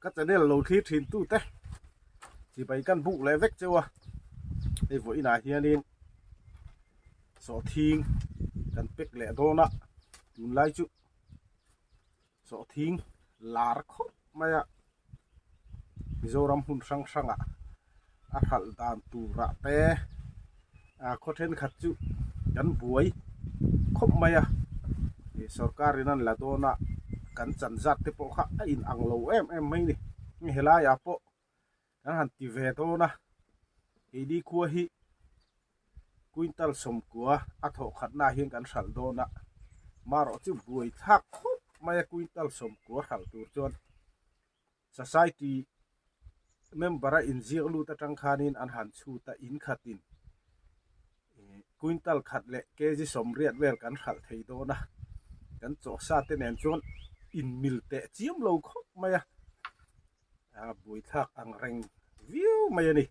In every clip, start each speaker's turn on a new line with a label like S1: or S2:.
S1: Ka channel lo thlir thin tu te chibai kan buk leh vek cheu a, hei vawiinah hianin sawhthing kan pack leh dawn a, tunlai chu sawhthing lar khawp mai a, Mizoram hmun hrang hrangah a hralh dan turah te khaw thenkhat chu kan buai khawp mai a, sorkar in an la dawn a kan chan zat te pawh kha a in ang lo em em mai a ni helaiah pawh kan han ti ve dawn a keini khua hi quintal sawmkua a thawh khatna ah hian kan hralh dawn a marawh chu buai thlak khawp mai a quintal sawmkua hralh tur chuan society member a inziak lut atang khanin an han chhut a in khatin quintal khat leh kg sawmriat vel kan hralh thei dawn a kan chawhsa te nen chuan inmil teh chiam lo khawp mai a a buaithlak ang reng viau mai a ni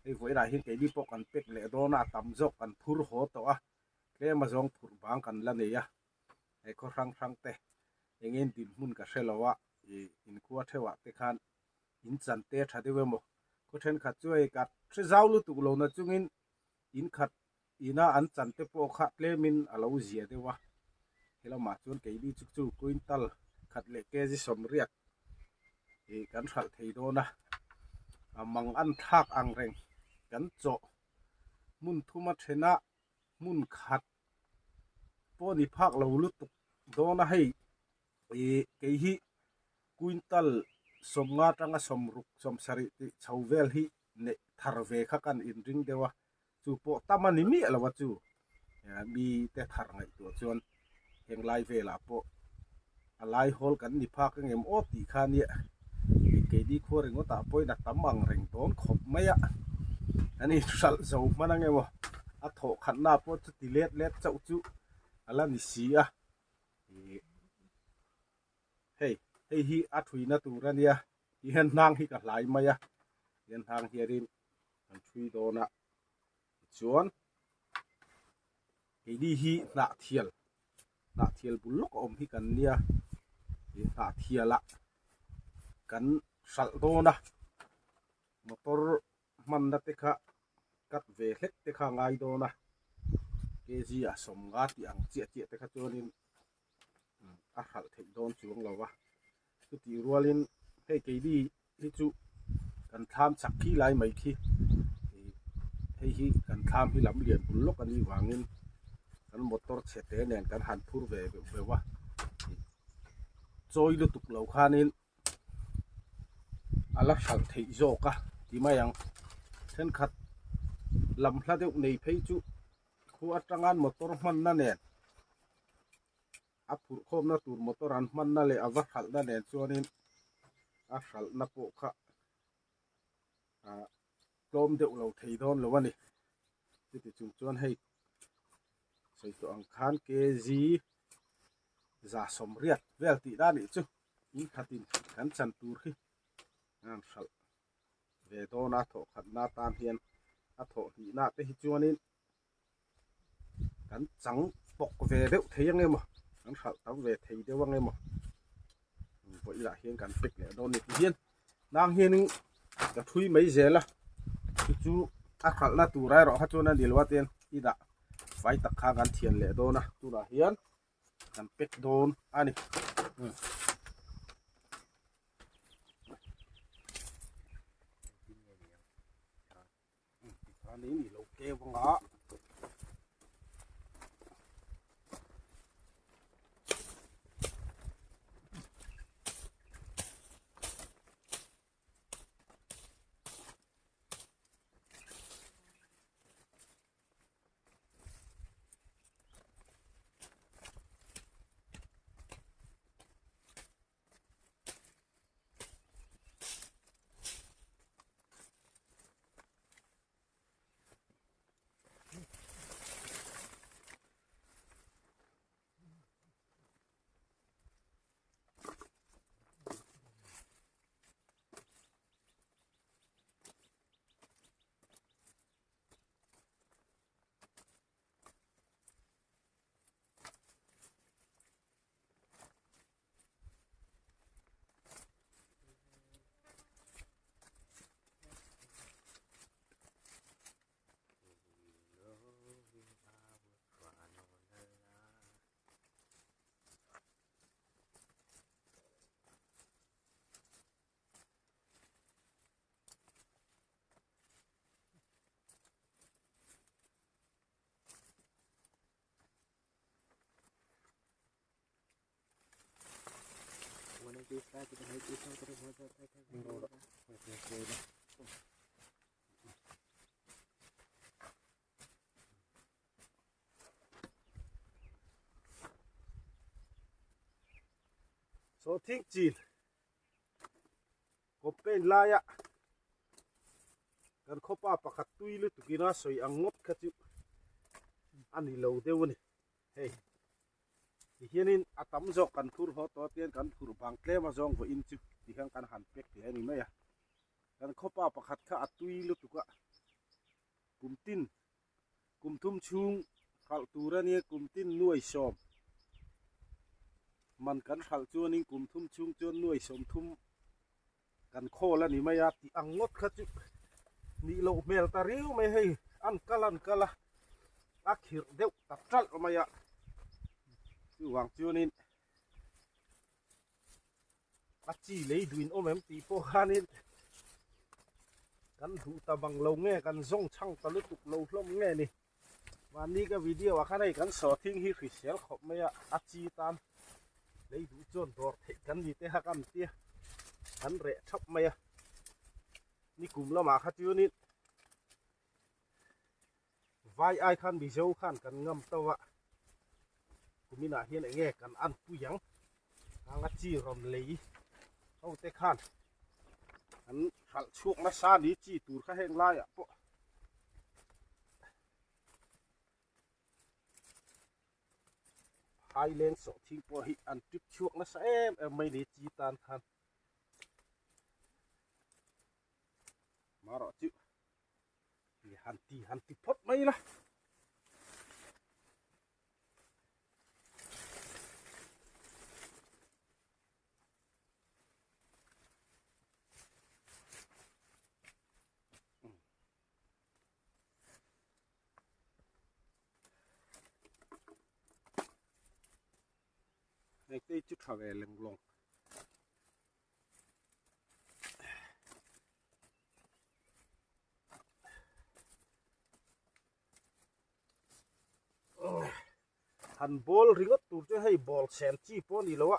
S1: hei vawiinah hian keini pawh kan pack leh dawn a a tam zawk kan phur haw tawh a tlem a zawng phurh bang kan la nei a he khaw hrang hrang te eng in dinhmun ka hre lo a ih inkhua theuhah te khan in chan te tha deuh emaw khaw thenkhat chu hei ka hre zau lutuk lo na chungin in khat ina an chan te pawh kha tlemin a lo zia deuh a helamah chuan keini chu chu quintal khat leh kg sawmriat ih kan hralh thei dawn a a mang an thlak ang reng kan chawh hmun thuma thena hmun khat pawh ni phak lo lutuk dawn a hei ih kei hi quintal sawmnga atanga sawmruk sawmsarih tih chho vel hi neih thar ve kha kan inring deuh a chu pawh tam a ni miah lo a chu mi te thar ngaihtuah chuan heng lai velah pawh a lai hawl kan ni phak ang em aw tih kha nia keini khua ringawt ah pawhin a tam ang reng dawn khawp mai a an inhralh zo hman ang emaw a thawh khatna pawh chu ti let let chauh chu a la ni si a ih hei hei hi a thuina tur a nia ti hian hnang hi ka hlai mai a tihian hnang hianin kan thui dawn a tichuan keini hi hnah thial hnah thial bul lawk a awm hi kan nia ih hnah thialah kan hralh dawn a motor hmanna te kha cut ve hlek te kha a ngai dawn a kg ah sawmnga tih ang chiah chiah te kha chuanin a hralh theih dawn chuang lo va chutih rualin hei keini hi chu kan thlam chak khi lai mai khi ih hei hi kan thlam hi lam lian bul lawk a nih vangin kan motor chhe te nen kan han phur ve deuh deuh a ih chawi lutuk lo khanin a la hralh theih zawk a ti mai ang thenkhat lam hla deuh nei phei chu khua atanga motor hmanna nen a phurh khawmna tur motor an hmanna leh a va hralhna nen chuanin a hralhna pawh kha ah tlawm deuh lo thei dawn lo a ni chuti chung chuan hei sawi tawh ang khan kg za sawmriat vel tih dan nih chu in khatin kan chan tur hi an hralh ve dawn a thawh khatna atan hian a thawh hnihna te hi chuanin kan chang pawk ve deuh thei ang emaw kan hralh tam ve thei deuh ang emaw vawilah hian kan pack leh dawn a ni ti hian nang hianin ka thui mai zel a chu chu a hralhna tur erawh kha chuan a ni lo a tian i dah fai tak kha kan thian leh dawn a tunah hian kan pack dawn a ni. Tikhanin i lo keu ang a. Sawhthing chin campaign laia kan khawpa pakhat tui lutukin a sawi ang ngawt kha chu a ni lo deuh a ni hei tihianin a tam zawk kan phur haw tawh tian kan phur bang tlem a zawng vawiin chu tihian kan han pek leh a ni mai a kan khawpa pakhat kha a tui lutuk a kum tin kum thum chhung hralh tur a nia kum tin nuai sawm man kan hralh chuanin kum thum chhung chuan nuai sawm thum kan khawl a ni mai a tih ang ngawt kha chu nih loh hmel ta riau mai hei an kal an kal a a khirh deuh ta ṭalh mai a chuvang chuanin a chi lei duhin awm em tih pawh khanin kan duh ta bang lo nge kan zawng chhang ta lutuk lo hlawm nge ni mahni ka video ah khan hei kan sawhthing hi hrisel khawp mai a a chi tan lei duh chuan dawr theih kan ni te kha kan tia kan reh thap mai a nikum lamah kha chuanin vai ai khan mizo khan kan ngam to a kuminah hian eng nge kan an pui ang anga chi rawn lei ho te khan an hralh chhuak nasa ni chi tur kha heng laiah pawh Highland sawhthing pawh hi an trip chhuak nasa em em mai ni chi tan khan marawh chu han ti han ti phawt mai la. Hei te chu tha ve leng lawng. Han ball ringawt tur chu hei ball chhen chi pawh a ni lo a.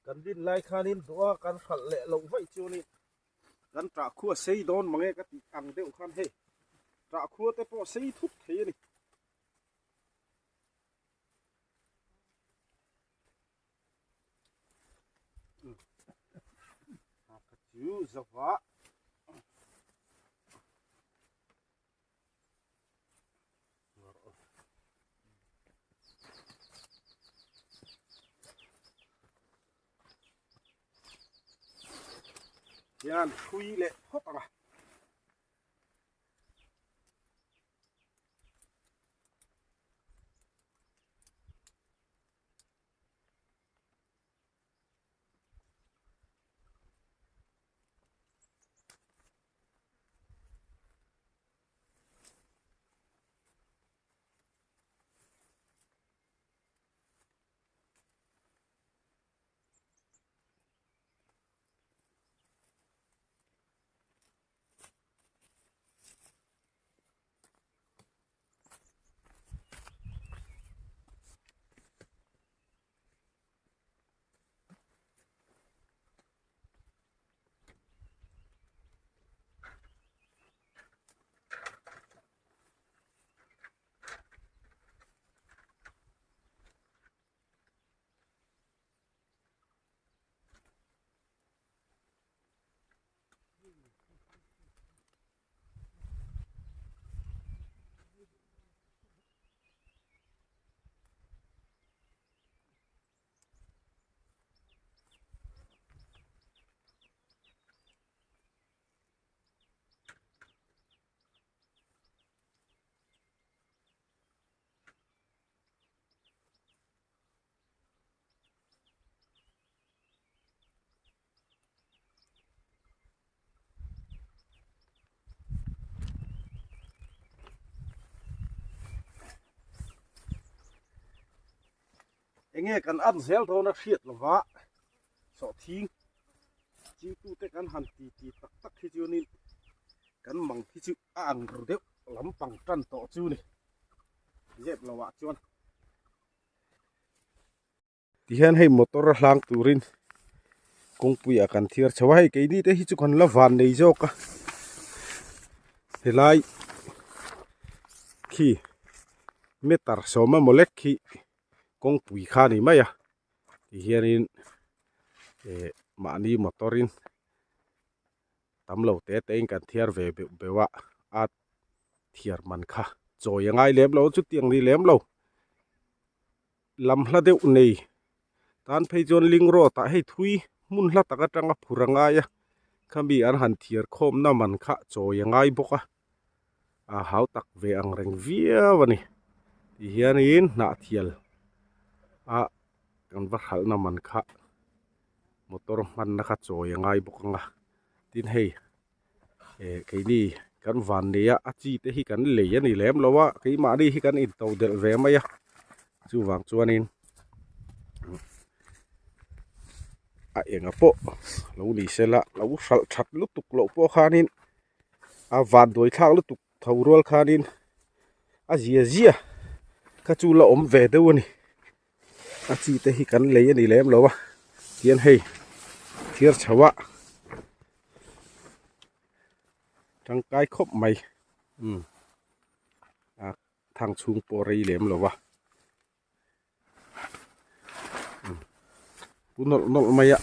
S1: Kan din lai khanin duh a kan hralh leh loh vaih chuanin kan tah khua sei dawn mange ka tih ang deuh khan hei tah khua te pawh sei thut thei a ni. Ka chu zava. Hian hrui leh phawt ang a. Enge kan an zel dawn a hriat lova sawhthing chingtute kan han ti ti tak tak hi chuanin. Kan mang hi chu a ang ru deuh lampang tan tawh chu ni. Zep lo ah chuan. Tihian hei motor a hlang turin kawngpui ah kan thiar chho a hei keini te hi chu kan la van nei zawk a helai khi meter sawm emaw lek khi kawngpui kha a ni mai a tihianin eh mahni motor in tam lo te te in kan thiar ve beuh beuh a a thiar man kha chawi a ngai lem lo chutiang ni lem lo. Lam hla deuh nei tan phei chuan ling road ah hei thui hmun hla tak atanga phur a ngai a khami an han thiar khawmna man kha chawi a ngai bawk a a hau tak ve ang reng viau a ni ti hianin hnahthial a kan va hralhna man kha motor hmanna kha chawi a ngai bawk ang a tin hei. Eh keini kan van nei a a chi te hi kan lei a ni lem lo a keimahni hi kan into delh ve mai a chuvang chuanin a enga pawh lo ni sela lo hralh that lutuk loh pawh khanin a van duai thlak lutuk tho rual khanin a zia zia kha chu la awm ve deuh a ni. A chi te hi kan lei a ni lem lo a tihian hei thir chho a tangkai khawp mai umm a thang chhung pawh rei lem lo a pu nawlh nawlh mai a.